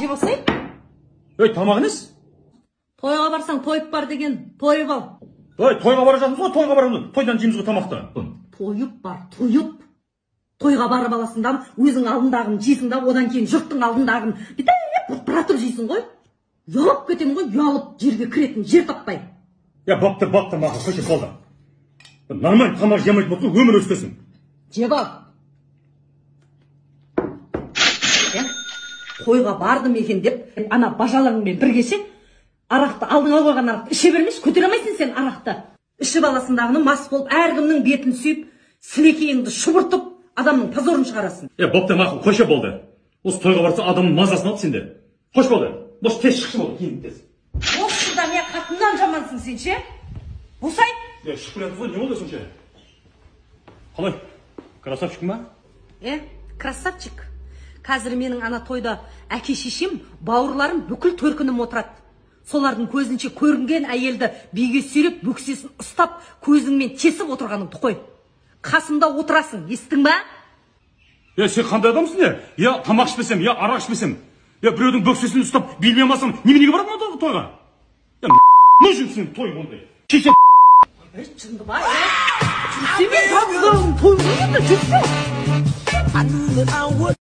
жеп алсай. Ей, тамақ емес. Тойға барсаң, тойып бар деген, тойып ал. Ей, тойға бара жатырмыз ғой, тойға барамыз. Тойдан жейміз ғой тамақты. Тойып бар, тойып. Тойға барып аласың да, өзің алдындағын жейсің да, одан кейін жұрттың алдындағын бүйтіп бұрқыратып жейсің ғой. Ұялып кетемін ғой, ұялып, жерге кіретін жер таппай. Я, бапты, бапты, мақұл, қойшы, болды. Нормально тамақ жемейтін болсаң, өмір өстесің. Жеп ал. Тойға бардым екен деп, ана бажаларыңмен бірге ше, арақты, алдыңа қойған арақты іше бермеші, көтере алмайсың сен арақты. Ішіп аласың, мас болып, әркімнің бетін сүйіп, сілекейіңді шұбыртып, адамның позорын шығарасың. Е, бопты, мақұл, қойшы, болды. Осы тойға барса, адамның мазасын алып сенде. Қош болды. Осы тез шықшы болды, кейін тез. Осы жылда мен қатыннан жамансың сен ше? Босай. Е, шығып келе жатырмыз ғой, не болды сонша? Қалай? Красавчик ма? Е, красавчик. Қазір менің ана тойда әке шешем, бауырларым, бүкіл төркінім отырады. Солардың көзінше көрінген әйелді биге сүйреп, бөксесін ұстап, көзіңмен тесіп отырғаныңды қой. Қасымда отырасың, естің ба? Е, сен қандай адамсың не? Я тамақ ішпесем, я арақ ішпесем, я біреудің бөксесін ұстап билей алмасам, неменеге барамын ана тойға? Я нужен сен той ондай. Шеше. Жынды ба? Жүрсе мен жалғыз той ғой енді, жүрсе.